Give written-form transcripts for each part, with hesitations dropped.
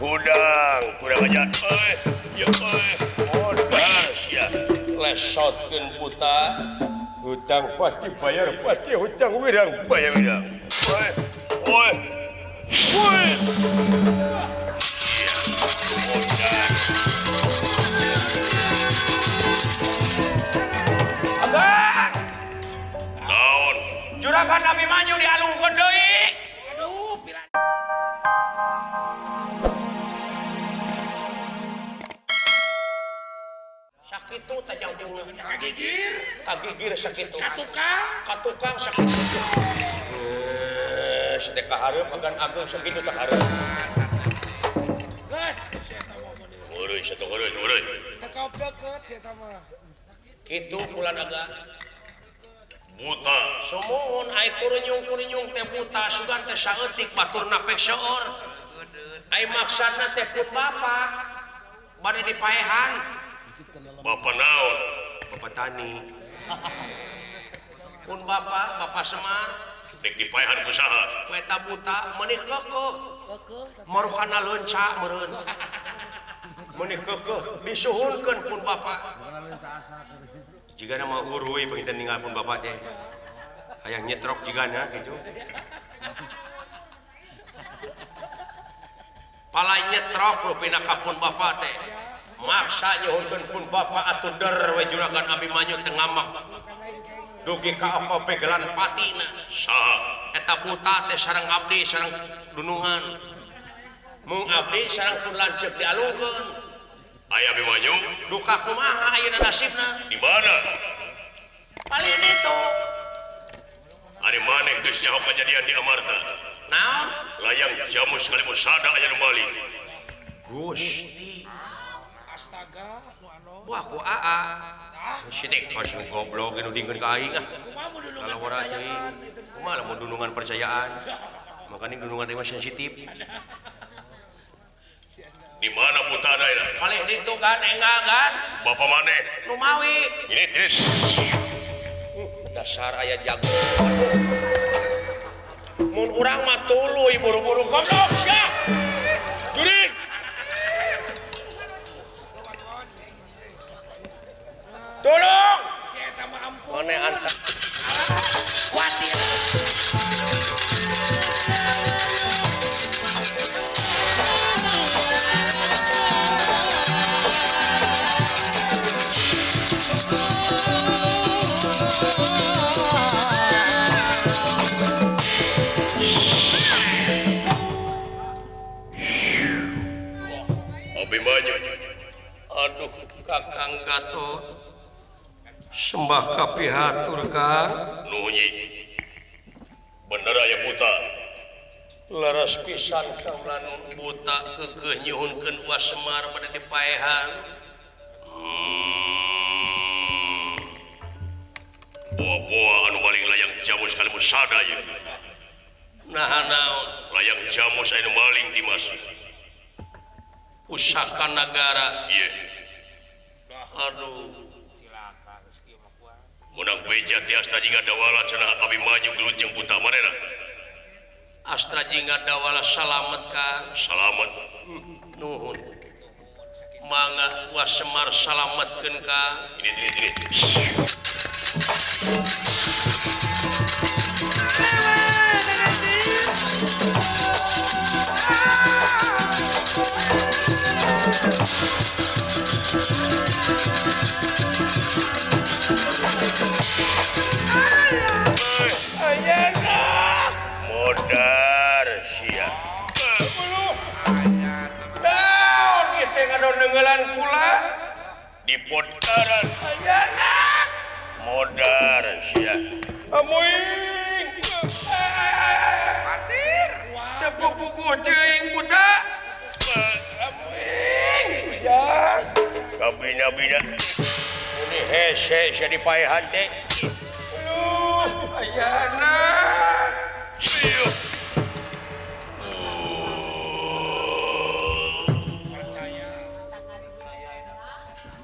Hudang kurang ajar euy ya euy modar sia lesotkeun buta hutang pati bayar pati hutang wirang bayar wirang woi woi woi sia modar agan naon juragan Abimanyu dialungkeun deui aduh pira sakitu tajangkungna kagigir kagigir sakitu ka tukang sakitu teh kahareup agan ageung sakitu teh hareup geus sia eta mah heureui satu heureui heureui teh kaop deukeut sia eta mah kitu kulan agan buta sumuhun ai kurunyung-kurunyung teh buta sugan teh saeutik baturna pek seueur ai maksana teh pun bapa bade dipaehan Bapak naon? Bapak tani. Pun bapak, bapak Semar. Dek dipaehan ku saha? Eta buta meuni keukeuh. Marukana leunca meureun. Meuni keukeuh disuhunkeun pun bapak. Jigana mah uruy panginten ninggal pun bapak teh. Hayang nyetrok jigana kitu. Pala nyetrok rupina ka pun bapak teh. Maksa nyuhunkeun pun bapak atuh der we juragan Abimanyu teu ngamak dugi ka oko pegelan patina saha eta buta teh sareng abdi sareng dunungan mung abdi sareng pun lanceuk dialungkeun aya Abimanyu duka kumaha ayeuna nasibna di mana paling itu ari maneh geus nyaho kajadian di Amarta naon layang jamus kalimu sada aya nu balik Gusti astaga nu anu wah ku aa si teh kos goblok nu dingkeun ka aing ah kumaha mun dunungan percayaan kumaha lamun dunungan percayaan makanya dunungan teh mah sensitif di mana butana eta paling ditu kan enggal kan bapak maneh nu mawi ini terus dasar aya jago mun urang mah tuluy buru-buru goblok sia jurig tolong si eta mah ampun mane antar kuatir Abimanyu aduh Kakang Gatot sembah kapihatur Kang nuhun bener aya buta leres pisan kaula nu buta keukeuh nyuhunkeun Uwa Semar bade dipaehan boa-boa anu maling layang jamus kalimu sada ieu naha naon layang jamus anu maling Dimas pusaka nagara ieu aduh menang beja ti Astra Jingga Dawala cenah Abimanyu gelut jeung buta manehna Astra Jingga Dawala salamet Kang salamet nuhun mangga Uwa Semar salametkeun Kang ini ini ini Modar sia. Naon ieu teh ngadon kula di podkaran ayana. Modar sia. Amuing. Patir. Teu puguh teuing buta. Amuing. Ya. Kabina-bina. Ini hese sia dipaehan teh. Aduh, ayana. Percaya.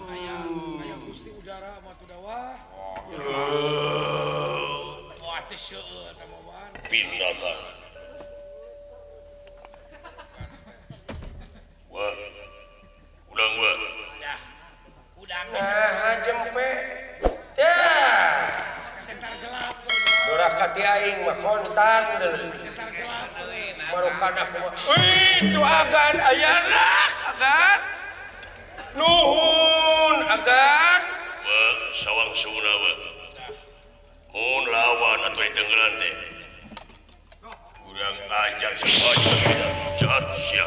Aya aya Gusti udara mah tu dawah. Wah teh seueur eta mah. Binatang. Wah. Udang wah. Ya. Udang. Nah, jempe. Tah. Cetar gelap. Doraka ti aing mah kontan deui. Cetar gelap euy. Marukana kumaha. Wih, itu agan ayana, agan. Nuhun agan. Wah, sawang suna wah. Mun lawan atuh ditenggelan teh. Kurang ajar sepaja jahat sia.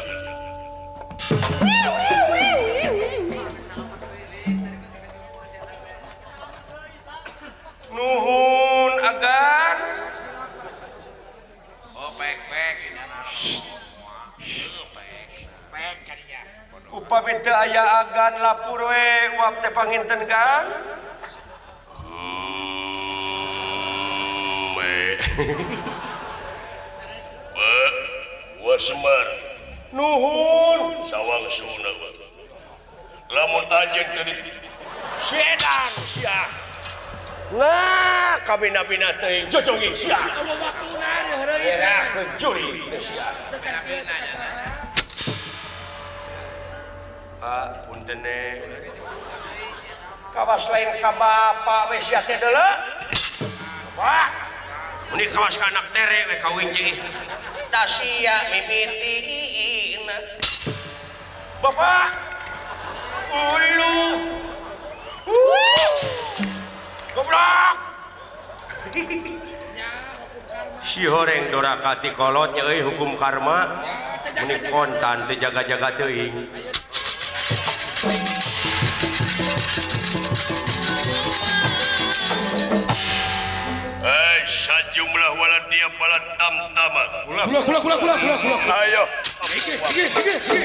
Nuhun agan. Oh pek pek. Pek kadinya. Upami teu aya agan lapur we uap teh panginten Kang. Wah Semar. Nuhun sawang suna. Lamun anjeun teu sedan sia. Nah, kabina-bina teuing jojongi sia. Eueuh waktuna heureuy. Era curi teh sia. Pak punten kawas lain ka bapak we sia teh deuleu. Pak, meni kawas ka anak tere we kawin jeung tah sia mimitiina. Bapak ulu. Goblok. Si horeng doraka ti kolot nya euy hukum karma. Meni kontan teu jaga-jaga teuing. Eh, sajumlah waladia pala tamtama. Kula kula kula kula kula kula. Ayo. Iki iki iki iki.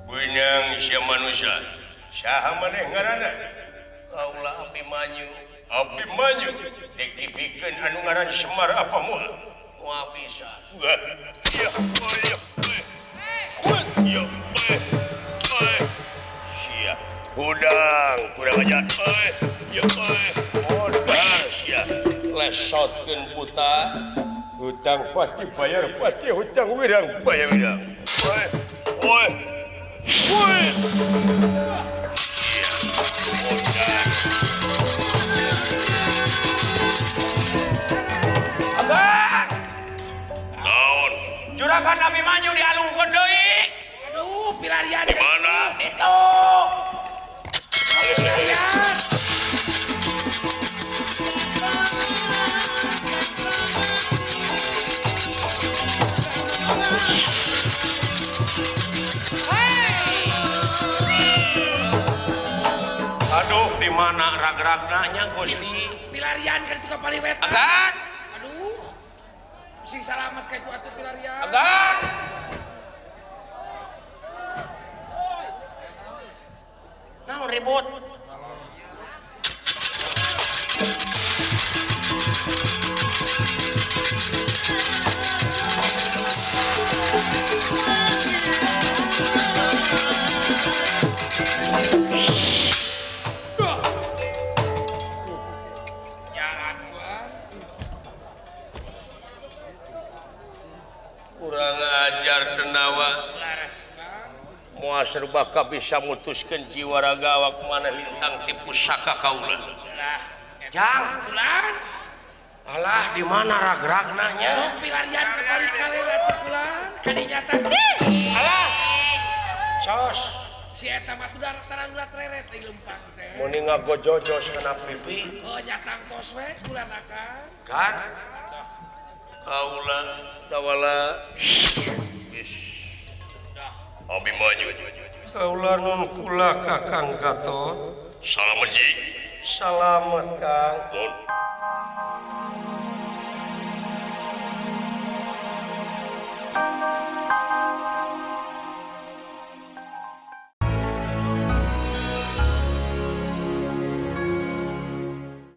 Benang sia manusia. Saha maneh ngaranna? Kaula Abimanyu. Abimanyu dek dipikeun anu ngaran Semar apa moal? Moal bisa. Wah. Ya, ya. Ya, eh. Sia. Hudang kurang ajar. Eh, ya, eh. Modar sia. Lesotkeun buta. Hutang pati bayar pati hutang wirang bayar wirang. Woi, woi. Woi. Sia. Modar. Agan. Naon? Juragan Abimanyu dialungkeun deui. Aduh, pilarian. Di mana? Itu. Pilarian. Aduh, di mana rag-ragnanya Gusti? Pilarian kan itu ka paliwetan. Agan. Aduh. Sing salamet ka itu atuh pilarian. Agan. Naon ribut? Kurang ajar denawa. Moal serba bisa mutuskeun jiwa raga awak mana lintang ti pusaka kaula. Jang, kulan. Alah di mana rag-ragnanya? Sok pilarian ke balik kaler atuh kulan. Kadinya teh. Alah. Cos. Si eta mah tuh tarangula treret di lempang teh. Mun ngagojojos kana pipi. Oh nyatang tos we kulan akang. Kan? Kaula dawala. Wis. Abimanyu. Kaula nun kula Kakang Gatot. Salamet ji. Salamet Kang. Nun.